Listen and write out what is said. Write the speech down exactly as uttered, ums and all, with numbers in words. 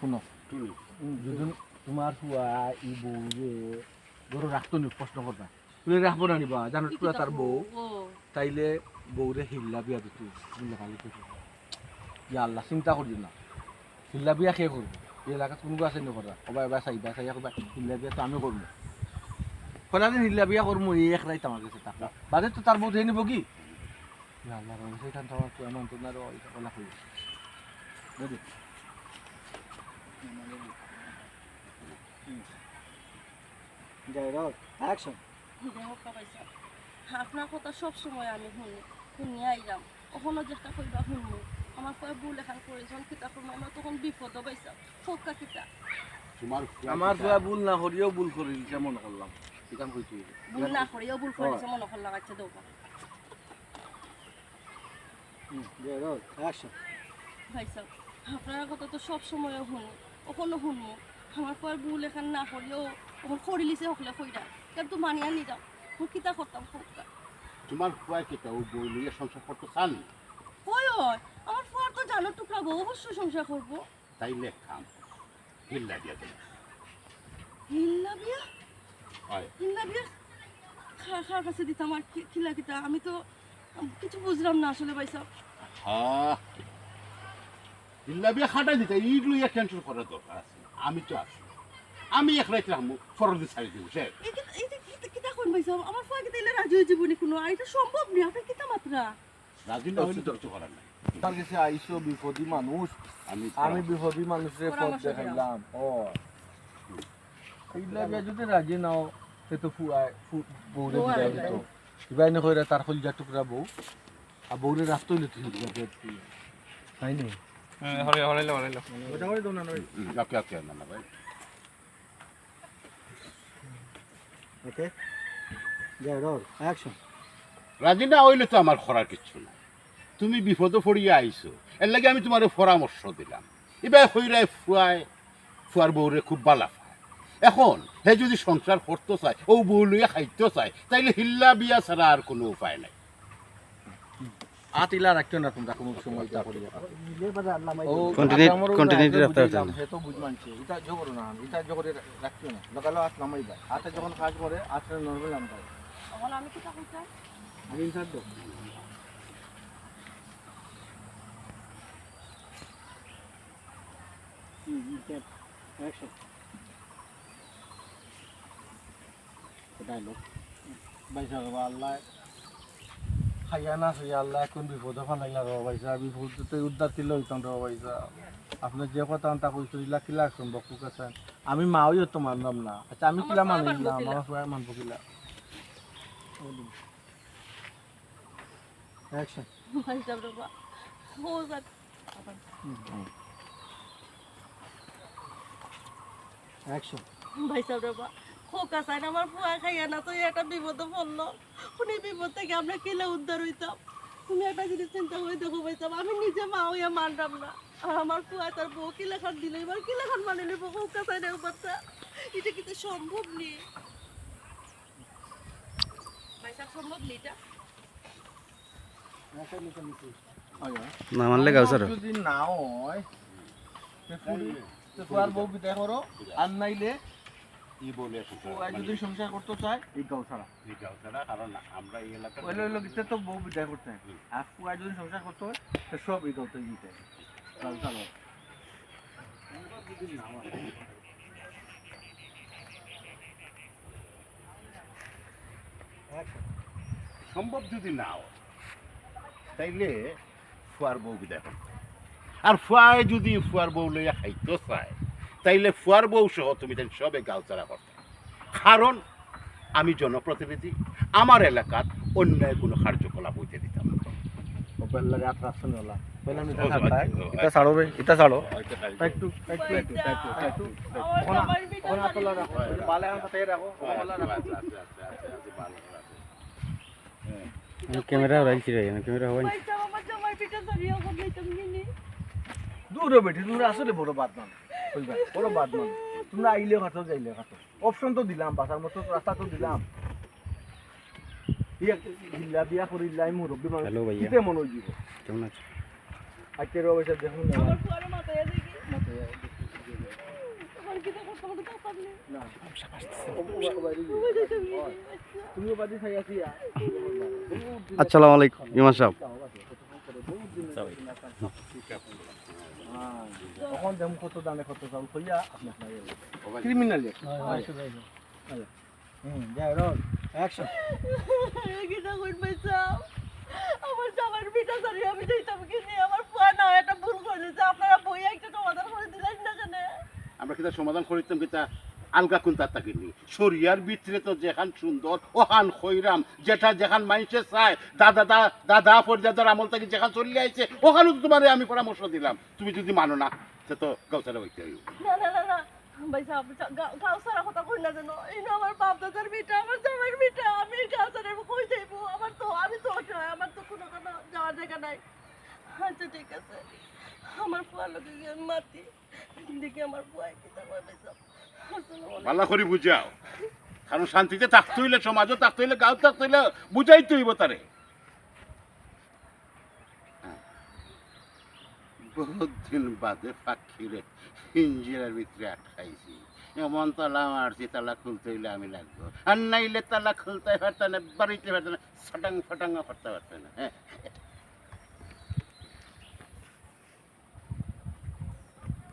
হুনো, হুম। যদি তুমার ফুয়া ই বউরে ঘরো রাখতো নি, প্রশ্ন করবা, তুই রাখবো না নিবা, জানো, ইটা টুকরা তো তার বউ, ও। তাইলে বউরে হিল্লা বিয়া দিত, তুমি লেখালেখি করো। ইয়া আল্লাহ, চিন্তা করিও না, হিল্লা বিয়া কে করবো? এই এলাকাত কুনগু আছে নি কররা? কবা এবার চাইবা, চাইয়া কবা, হিল্লা বিয়া তো আমি করবো। কয়দিন হিল্লা বিয়া করবো, এই এক রাইত আমার গেছে থাকবো। বাদে তো তার বউ ধরে নিবো কি? ইয়া আল্লাহ, রহম, সেখান তো আমার তো এমন তো না রো, এটা বলা হইল। বুঝলি? হুম। যাই হোক, action। দেখো, ভাই সাহেব, আপনার কথা সব সময় আমি শুনি, শুনিয়া আইলাম। অখনো যেটা কইবা শুনবো। আমার ফুয়ায় ভুল এখান করেছেন, কিতা করবো? আমরা তখন বিপদও পাইছাম। হোক্কা কিতা? তোমার ফুয়া আমার কিতা? ফুয়া ভুল না করিয়াও ভুল করিলিছে মনে করলাম। কিতা কইতে হইবে? ভুল না করিয়াও ভুল করেছে মনে করলাম। আচ্ছা, দেখো। হুম, যাই হোক, action। ভাই সাহেব, আপনার কথা তো সব সময় শুনি, অখনো শুনবো। আমার ফুয়ায় ভুল এখান না করিয়াও অখন করিলিছে হকলে কইরা। কেন তো মানিয়া নিলাম। অখন কিতা করতাম, হোক্কা। তোমার ফুয়ায় কিতা ও বউ লইয়া সংসার করতে চান? হয়, হয়। আমার ফুয়ার তো জানোর টুকরা বউ, অবশ্যই সংসার করবো। তাইলে এক কাম, হিল্লা দিয়া দেন। হিল্লা বিয়া? হয়। হিল্লা বিয়া? খা-, কার কাছে দিতাম আর কি, কিলা কিতা? আমি তো, উম, কিছু বুঝলাম না আসলে, ভাই সাহেব। হ্যাঁ। হিল্লা বিয়া খাটাই দিতে, ইগুলো ইয়া tension করার দরকার আছে। আমি তো আছি। আমি এক রাইত রাখবো, ফরদি ছাড়ি দিব, শেষ। এই কি, এই যে কি, কিতা কোন ভাই সাহেব? আমার ফুয়া কিতা ইলা রাজি হয়ে যাবো নি কোনো? আর এটা সম্ভব নি, আপনি কিতা মাতরা? রাজি না হইলে তো কিছু করার নাই। আমার গেছে আইছো বিপদী মানুষ, আমি আমি বিপদী মানুষরে পথ পরামর্শ দিলাম। দেখাইলাম। ও। ইলা বিয়া যদি রাজি নাও, তে তো ফুয়ায়, ফু-, বউরে বউ আর দিবাই নাই। তো। দিবাই না কইরা তার কলিজার টুকরা বউ। আর বউরে রাখতে হইলে তুই দিবা, দেখ তুই। তাই নি? হ্যাঁ, হরে, হরাইলো, হরাইলো। ওটা করে দাও না, না ভাই। হুম, ওকে, ওকে, না, না ভাই। ওকে? যাই, রোল, action। রাজি না হইলে তো আমার করার কিচ্ছু নাই। তুমি বিপদে পড়িয়া আইছো, এর লাগি আমি তোমারে পরামর্শ দিলাম। ইবায় কইরায় ফুয়ায়, ফুয়ার বউরে খুব বালা পায়। এখন হে যদি সংসার করতো চায়, ও বউ লইয়া খাইতো চায়, তাইলে হিল্লা বিয়া ছাড়া আর কোনো উপায় নাই। আত ইলা রাখিও না তোমরা কোনো সময় ইটা করিয়া। ও, continuity, আত আমরাও continuity রাখতে পারতাম না। হে তো বুঝ মানছে, ইটা জো করো না, ইটা জো করে রাখিও না। লাগালো আত নামাইবা। আতে যখন কাজ করে, আতরে normal আনবা। তখন আমি কিতা কইতাম? আমি insert দেব। হুম, হুম, start। Action। কোথায় লোক? ভাই সাহেব, আল্লাহ খাইয়া না খাইয়া আল্লাহ এখন বিপদে ফালাইলা রে ভাই সাহেব, বিপদ তো উদ্ধার কিলা হইতাম রে ভাই সাহেব। আপনি যে কথা আনতা কইছো, ইলা কিলা সম্ভব, কুক আছেন? আমি মাও তো মানলাম না। আচ্ছা, আমি আমার কিলা ফুয়া মানি মানবো না, কিলা? আমার ফুয়া মানবো কিলা? Action। ভাই সাহেব রে বা, ও স্যার। হুম। Action। ভাই সাহেব রে বা, খোকা সাইন আমার ফুয়া খাইয়া না তো একটা বিপদে পড়লো। উনি বিপদ থেকে আমরা কিলা উদ্ধার হইতাম? তুমি একটা জিনিস চিন্তা করে দেখো ভাই সাহেব, আমি নিজে মা হইয়া মানলাম না। আর আমার ফুয়া তার বউ কিলা খান দিল, এবার কিলা খান মানে নিব খোকা সাইন একবারটা? এটা কিন্তু সম্ভব নেই। ভাই সাহেব, সম্ভব নেই এটা। না মানলে গাও ছাড়ো। যদি না হয়, তে ফুরি, তে ফুয়ার বউ বিদায় করো, আর নাইলে ই বলে ফুয়ায় যদি সংসার করতে চায়, এই গাও ছাড়া। এই গাও ছাড়া, কারণ আমরা এই এলাকার ওই লোক তো বউ বিদায় করতে হয়। হুম। আর ফুয়ায় যদি সংসার করতে হয়, তো সব এই গাওতে দিতে হয়। গাও ছাড়া। সম্ভব যদি না হয়, তাইলে ফুয়ার বউ বিদায় করতে। আর ফুয়ায় যদি ফুয়ার বউ লইয়া খাইতে চায়, তাইলে ফুয়ার বউ সহ তুমি তাই সবে গাউছাড়া করতে। কারণ আমি জনপ্রতিনিধি, আমার এলাকাত অন্যায় কোনো কার্যকলাপ হইতে দিতাম না। ওপেন লাগে আট রাখছেন ওলা। পয়লা আমি ও, থাকতাম। আচ্ছা, ও, ইটা ছাড়ো বে, ইটা ছাড়ো। আচ্ছা, আচ্ছা। একটু, একটু, একটু, একটু, একটু। ওখানে, ওখানে আসলে রাখো। ওই যে বালে আনতে রাখো, ওখানে রাখো। আচ্ছা, আচ্ছা, আচ্ছা, আচ্ছা, আচ্ছা, ভালো, ভালো। হ্যাঁ। আমি ক্যামেরা রাখছি রে, আমি ক্যামেরা হওয়াই। ভাই, আমার জামাই পিঠা ধরিয়া বদলাইতাম গিনি। দূর হ বেটি, তোমরা আসলে বড় বাদ মান। বুঝবা? বড় বাদ মান। তোমরা আইলে খাতো, যাইলে খাতো। অপশন তো দিলাম, বাঁচার মতো রাস্তা তো দিলাম। বিয়া, বিয়া, বিয়া করিলাই মুরব্বি মানুষ। হ্যালো ভাইয়া। কিতে মন হই দিব? কেমন আছো? আজকে রবে স্যার দেখুন না। আমার ফুয়ারে মাথায় দেখি। মাথায় দেখি। না। তুমিও বাড়ি থাকি আছি, আ? আসসালামু আলাইকুম, ইমাম সাহেব। হ্যাঁ, তখন দেখুন কত দানে কত চাউল কইয়া আপনি আপনার ইয়ে লাগে। ক্রিমিনাল ইয়ে। হুম, যাই হোক, অ্যাকশন। কিতা কইন ভাই সাহেব? আমার জামাইর ভিটা ছাড়ি আমি যাইতাম কি নি? আমার ফুয়া না একটা ভুল করি দিছে। আপনারা বইয়া একটা সমাধান করি দিলেন না কেনে? আমরা কিতা সমাধান করিতাম কিতা? আলগা কুন্তা থাকি নি? শরিয়ার ভিতরে তো যেখান সুন্দর, ওখান কইরাম, যেটা যেখান মাইনষে চায়, দাদা, দা-, দাদা পরদাদার আমল থাকি যেখান চলি আইছে, ওখানও তো তুমারে আমি পরামর্শ দিলাম। তুমি যুদি মানো না, তে তো গাঁও ছাড়া অইতে অইবো। না, না, না, না। ভাই সাহেব, গা-, গাঁও ছাড়া কথা কইন না যেন। এই না আমার বাপ দাদার ভিটা, আমার জামাইর ভিটা। আমি গাঁও ছাড়া কই যাইবো? আমার তো, আমি তো অসহায়, আমার তো কুনু কুনু যাওয়ার জাগা নাই। আচ্ছা, ঠিক আছে। আমার ফুয়ার লগে গিয়া আমি মাতি। দেখি আমার ফুয়ায় কিতা কয়, ভাই সাহেব। আসসালামু আলাইকুম। ভালা করি বুঝাও। কারণ শান্তিতে থাকতে অইলে, সমাজো থাকতে অইলে, গাঁও থাকতে অইলে বুঝাইতে অইবো তারে। বহুত দিন বাদে ফাকিরে পিঞ্জিরার ভিতরে আটকাইছি। এমন তালা মারছি, তালা খুলতে অইলে আমি লাগবো, আর নাইলে তালা খুলতে পারতাম না, বাড়িতে পারতাম না, সটাং ফটাং করতে পারতাম না। হ্যাঁ।